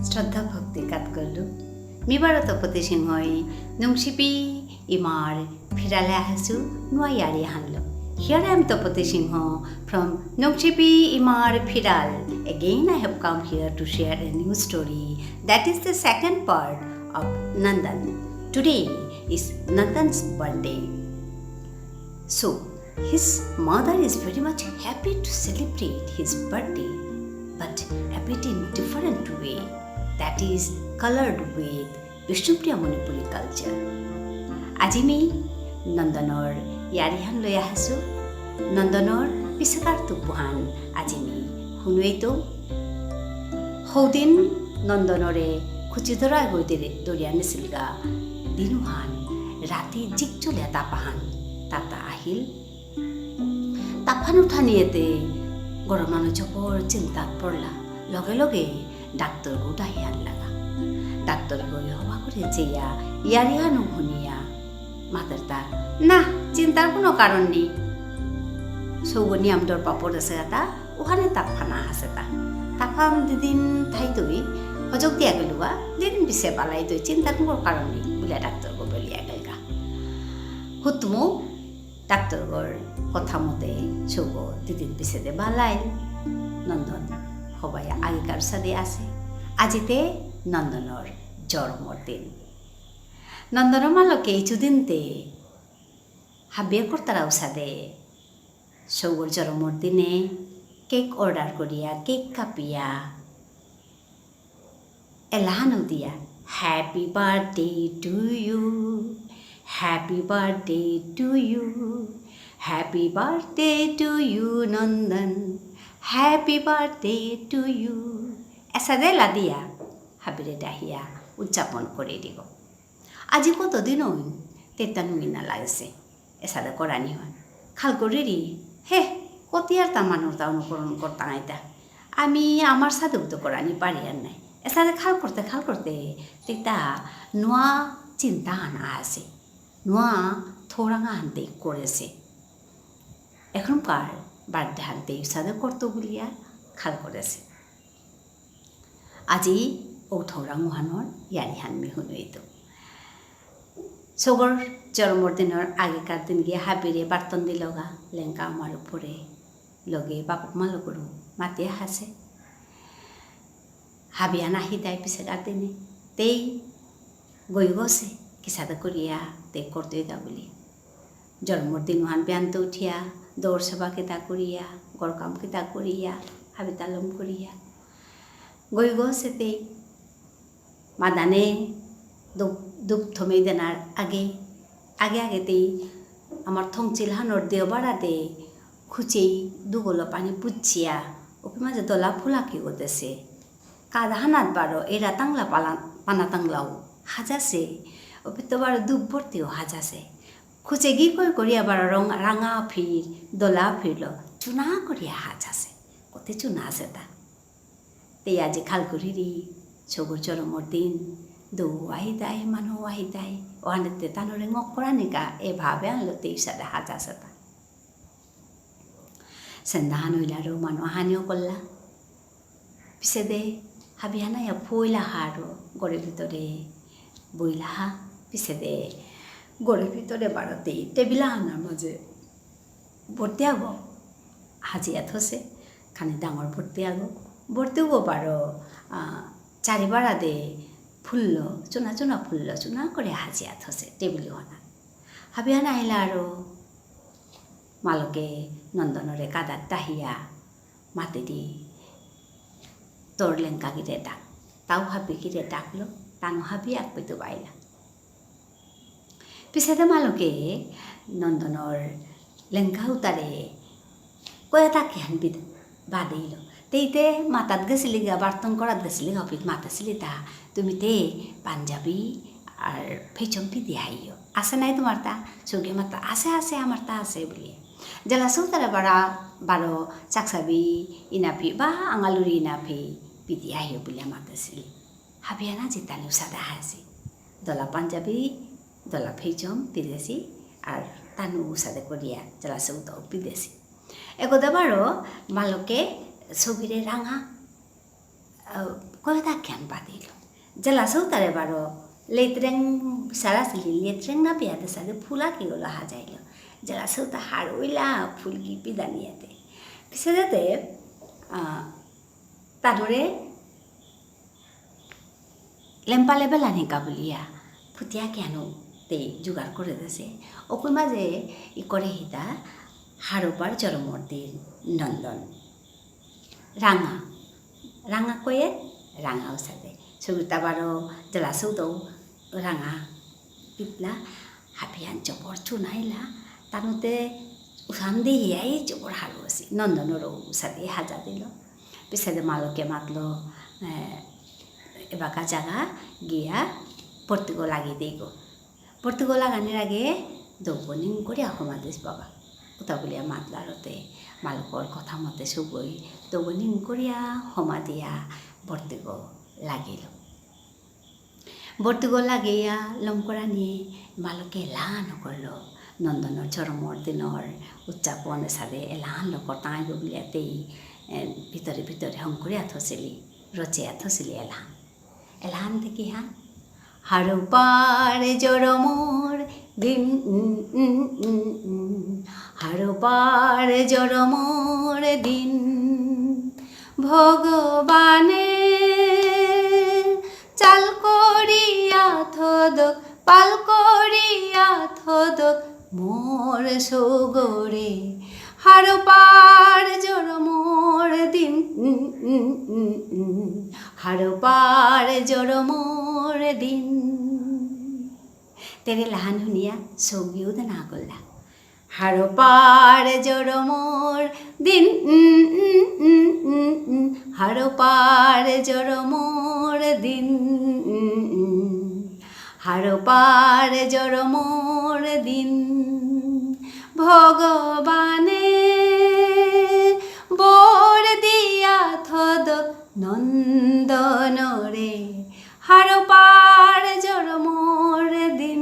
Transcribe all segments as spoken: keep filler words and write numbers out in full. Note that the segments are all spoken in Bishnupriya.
শ্রদ্ধা ভক্তি কাত করলু। মি বারো তপতি সিংহই নুংশিপি ইমার ফিরালে আহেসু নুয়া ইয়ারি হানলো। Here I am Tapati Singha from Nungchipi Imar Phiral. Again, I have come here to share a new story. That is the second part of Nandan. Today is Nandan's birthday. So, his mother is very much happy to celebrate his birthday, but a bit in different way, that is colored with Bishnupriya Manipuri culture. আজি মি নন্দনর ইয়ারিহান লয়া আহেসু, নন্দনর পিছেকার তুপুহান আজি মি হুনুয়েতৌ। হৌদিন নন্দনরে খুচি ধরা গইতে দরিয়া নিসিলগা দিনুহান রাতি জিকচুলিয়া তাপাহান তাতা আহিল। তাপান উঠানিয়েতে গরমানো জবর চিন্তাত পড়লা। লগে লগে ডাক্তর গো ডাহিয়ান লাগা। ডাক্তর গো হবা করে চেয়া ইয়ারিহানু হুনিয়া মাতেরতা, না, চিন্তার কোনো কারণ নেই। সৌগ নিয়াম দর পাপড় আছে তা, ওখানে তাপহানা আছে তা। তাপহান দিদিন থাইতই, হজক দিয়া গেলুগা, দিদিন পিছে পালাইতই, চিন্তার কোনো কারণ নেই, বুলে ডাক্তর গো বলিয়া গেলগা। হুতমু ডাক্তর গর কথা মতে সৌগ দিদিন পিছেদে বালাইল। নন্দন হবাই আগেকার সাদে আছে। আজিতে নন্দনর জন্মদিন। নন্দনর মালকে ইচুদিনতে হাবিয়া করতারা উসাদে। সৌগর জন্মর দিনে cake order করিয়া, cake কাপিয়া, এলাহানও দিয়া, Happy birthday to you, happy birthday to you, happy birthday to you, Nandan, happy birthday to you। এসাদে এলা দিয়া, হাবিরে ডাহিয়া উদযাপন করে দিব। আজি কতদিন হইল, তেতা নুঙি না লাগেসে। এসাদে করানি হয়। খাল করিরি, হে, কতিয়ার তা মানুর তা অনুকরণ করতাম আইতা। আমি আমার সাদেও তো করানি পারি আর নাই। এসাদে খাল করতে, খাল করতে, তেতা নোয়া চিন্তা আনা আছে। নোয়া থোড়াঙা হানতে করেসে। এখনকার birthday হানতে ইসাদে করতো বুলিয়া খাল করেসে। আজি ঔ থৌরাং উহানর ইয়ারিহান মি হুনুইতৌ। সৌগর জন্মর দিনর আগেকার দিন গিয়া হাবিরে বার্তন দিলগা, লেংকা আমার উপরে লগে বাপক মালকরু মাতিয়া হাসে। হাবিহান আহিতাই পিছেকার দিনে, তেই গই গসে, কিসাদে করিয়া তে করতই দা বুলি। জন্মর দিন উহান বিয়ান্ত উঠিয়া, দৌর সেবা কিতা করিয়া, গরকাম কিতা করিয়া, হাবি তালম করিয়া। গই গসে তেই মাদানে দুপ, দুপ থমেই দেনার আগে, আগে আগে তেই আমার থংচিল হানর দেওবারাতে খুচেই দুগলো পানি পুচ্ছিয়া, ওপি মাঝে দলা ফুলাকি গদেসে। কাদা হানাত বারো এরা তাংলা পালা, পানা তাংলাও হাজাসে, ওপি তো বারো দুপ ভর্তিও হাজাসে। খুচেগি কই করিয়া বারো রং, রাঙা ফির, দলা ফিরলো, চুনা করিয়া হাজাসে। কতে চুনা আসে তা। তেই আজি খাল করিরি, সৌগর জন্মর দিন, দৌ আহিতাই, মানু আহিতাই, ওহানেতে তানুরে ঙক করানিকা, এভাবে আনলো তেই সাদে হাজাসে তা। সেন্দাহান হইলারো মানু আহানিও করলা। পিছেদে হাবিহানা ইয়া ফুইলা হারো গরে ভিতরে বইলা হা। পিছেদে গরে ভিতরে বারোতেই টেবিল আহানার মাঝে বর্তি আগো হাজিয়া থসে। খানি ডাঙর বর্তি আগো। বর্তি আগো বারো, আহ, চারিবারাদে ফুল্ল, চুনা চুনা ফুল্ল, চুনা করে হাজিয়া থসে টেবিল হানা। হাবিহানা আহিলা আরো মালকে নন্দনরে কাদাত তাহিয়া মাতেদি, তোর লেংকাগিরে ডাক। তাও হাবিগিরে ডাকলো, তানু হাবি আকপিতু বাইলা। পিছেদে মালকে নন্দনর লেংকা উতারে কয়া তাকিহান বিদ-, বাদেইল। তেইতে মাতাত গেছিলিগা, বার্তন করাত গেছিলিগা, অপিত মাতেছিলি তা, তুমি তে পাঞ্জাবি আর ফেচম পিদি আইও। আসে নাই তোমার তা? সৌগে মাতা, আসে, আসে, আমার তা আসে বুলিয়া। জেলা সৌতারা বারা, বারো চাকসাবি ইনাফি বা আঙালুরি ইনাফি পিদি আইও বুলিয়া মাতেছিলি। হাবিহানা জিতানি উসাদে আসি। দলা পাঞ্জাবি, দলা ফেচম পিদেসি, আর তানু উসাদে করিয়া জেলা সৌতাও পিদেসি। একদা বারো মালকে সৌগিরে রাঙা, আহ, কয়তা কেন পাতিল। জেলা সৌতারে বারো লেত্রেং সারা সিলি লেত্রেং না পিয়াতে সাদে ফুলা কি গলো হাজাইল। জেলা সৌতা হারুইলা ফুল কি পিদানিয়াতে। পিছে যাতে, আহ, তানুরে লেম্পা লেবেলা নিকা বুলিয়া ফুটিয়া কিয়ানো তে জোগাড় করে দেছে। ওকুই মাঝে ই করে হিতা হারোপার জরমর দিন নন্দন। রাঙা। রাঙা কয়ে রাঙা উসাদে। সুগিতা বারো জেলা সৌদৌ রাঙা পিতলা হাবিয়ান জবর চুনাইলা। তানুতে উসান দি হিয়াই জবর হারু আসি। নন্দনরও উসাদে হাজা দিল। পিসাদে মালকে মাতলো, এ, এবাকা জাগা গিয়া পর্তুগো লাগি দেগো। পর্তুগো লাগানির আগে দৌগো নিং করিয়া হমা দিস বাবা। উতা বুলিয়া মাতলারতে মালকর কথা মতে সুগই দৌগো নিং করিয়া হমা দিয়া পর্তুগো লাগিল। পর্তুগো লাগিয়া লমকরানি মালকে এলান করল। নন্দনর জরমর দিনর উদযাপন সাদে এলান লকর তাই বুলিয়াতেই, এ, ভিতরে ভিতরে হং করিয়া থসিলি, রচিয়া থসিলি এলান। এলান দেখি হা। হারোপার জরমর দিন, উম, উম, উম, উম। হারোপার জরমর দিন। ভগবানে চাল করিয়া থদক, পাল করিয়া থদক, মোর সৌগরে। হারোপার জরমর দিন, উম, উম, উম, উম। হারোপার জরমর দিন। তেরে লাহান হুনিয়া সৌগিও দে না করলা। হারোপার জরমর দিন, উম, উম, উম, উম, উম। হারোপার জরমর দিন, উম, উম। হারোপার জরমর দিন। ভগবানে বর দিয়া থদক নন্দনরে। হারোপার জরমর দিন।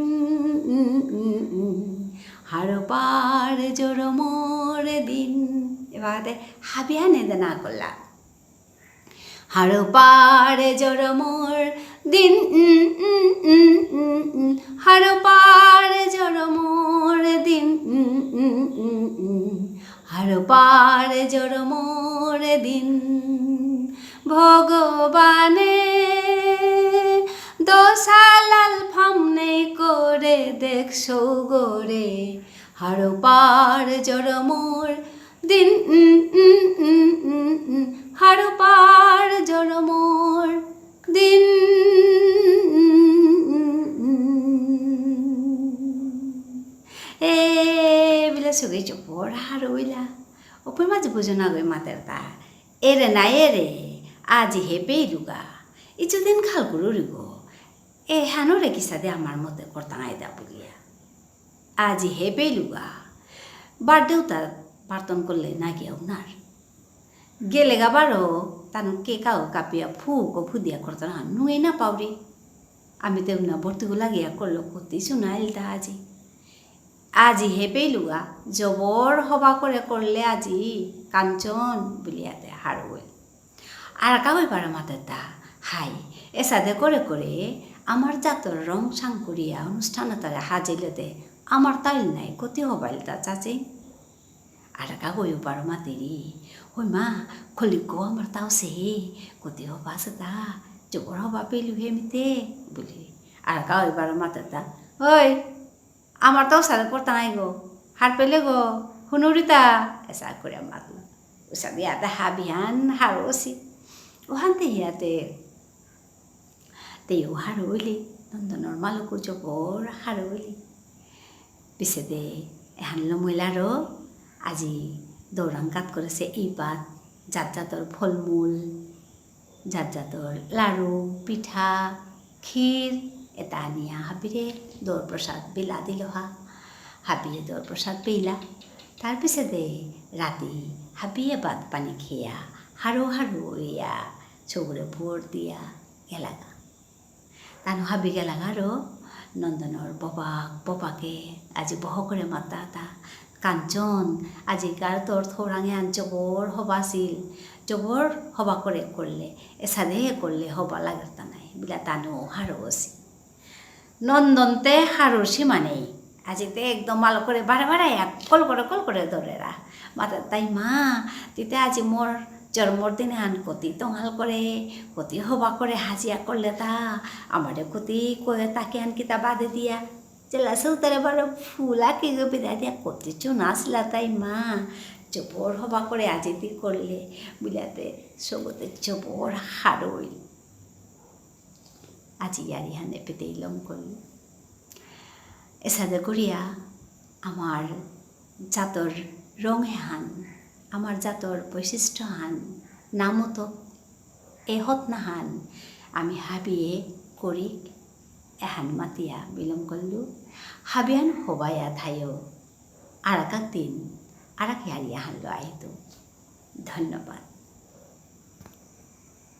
হারোপার জরমর দিন। এবারে হাবিয়ানে দে না করলা। হারোপার জরমর দিন। হারোপার জরমর দিন। হারোপার জরমর দিন। ভগবানে দশালাল ফামনে করে দেখ সৌগরে। হারোপার জরমর দিন। হারোপার জরমর দিন। এ বিলা সুগে জবর হারৌইলা। ওপর মাঝে বুঝো না গই মাতের তা। এরে না এরে, আজি হে পেইলুগা। ইচুদিন খাল করুরিগো। এ হানুরে কিসাদে আমার মতে করতাম আইদা বুলিয়া। আজি হে পেইলুগা। বার্থডে উতা পার্তন করলে না গিয়া উনার। গেলেগা বারো তানু কে কাও কাপিয়া ফুকো ফুদিয়া করতাম নুয়ে না পাউরি। আমি তে উনা ভর্তিগো লাগিয়া করলো কতি শুনাইল তা আজি। আজি হে পেইলুগা, জবর হবা করে করলে আজি কাঞ্চন বুলিয়াতে হারৌইল। আর কাউই পারা মাতেতা, হাই, এসাদে করে করে আমার জাতর রং সাংকুরিয়া অনুষ্ঠান তারা হাজিলেতে আমার তাইল নাই, কতি হবাইল তা চাচি? আর কাউই পারা মাতেরি, হই মা, খলিগো আমার তাও সে, কতি হবা সেতা, জবর হবা পেলু হে মিতে, বুলিরি। আর কাউই পারা মাতেতা, ওই, আমার তো সাদে করতাম আইগো, হার পেলে গো, হুনুরিতা, এসা করে মাতলো। উসাবি আদা হাবিহান হারৌসি। ওহানতে হিয়াতে, তেও হারৌইলি, নন্দনর মালকও জবর হারৌইলি। পিছেদে, এহান লমইলারো, আজি দৌরাং কাত করেসে এই পাত, জাত জাতর ফলমূল, জাত জাতর লাড়ু, পিঠা, ক্ষীর, এতা আনিয়া হাবিরে দৌর প্রসাদ বিলা দিলহা। হাবিয়ে দৌর প্রসাদ পেইলা। তার পিছেদে রাতি হাবিয়ে ভাত পানি খেয়া, হারৌ হারৌ ইয়া, সৌগরে ভর দিয়া গেলাগা। তানু হাবি গেলাগারো, নন্দনর ববাক, ববাকে, আজি বহ করে মাতাতা, কাঞ্চন, আজিকার তোর থৌরাঙে আন জবর হবা আসিল, জবর হবা করে করলে, এসাদে করলে হবা লাগের তা নাই, বিলা তানু হারৌ আসি। নন্দনতে হারৌর সীমা নেই, আজিতে একদম আলো করে বারে বারে এক কল করে কল করে ধরেরা। মাতে তাই মা, তিতে আজি মোর জন্মদিন হান কতি তঙাল করে, কতি হবা করে হাজিয়া করলে তা, আমারে কতি কয়ে তাকে আন কিতা বাদে দিয়া, চেলা সৌতারে বারো ফুলা কি গো বিদায় দিয়া কতি চুনা আসিলা তাই মা, জবর হবা করে আজি তি করলে, বুলাতে সৌগতে জবর হারৌ অইল। আজি ইয়ারি হানে পেতেই লম করল। এসাদে করিয়া আমার জাতর রং এহান, আমার জাতর বৈশিষ্ট্য হান, নামতো এ হতনাহান আমি হাবিয়ে করিক এহান মাতিয়া বিলম করলু। হাবিয়ান হবায়া থায়ো। আরাক দিন, আরাক ইয়ারি আহানলো আহিতু। ধন্যবাদ।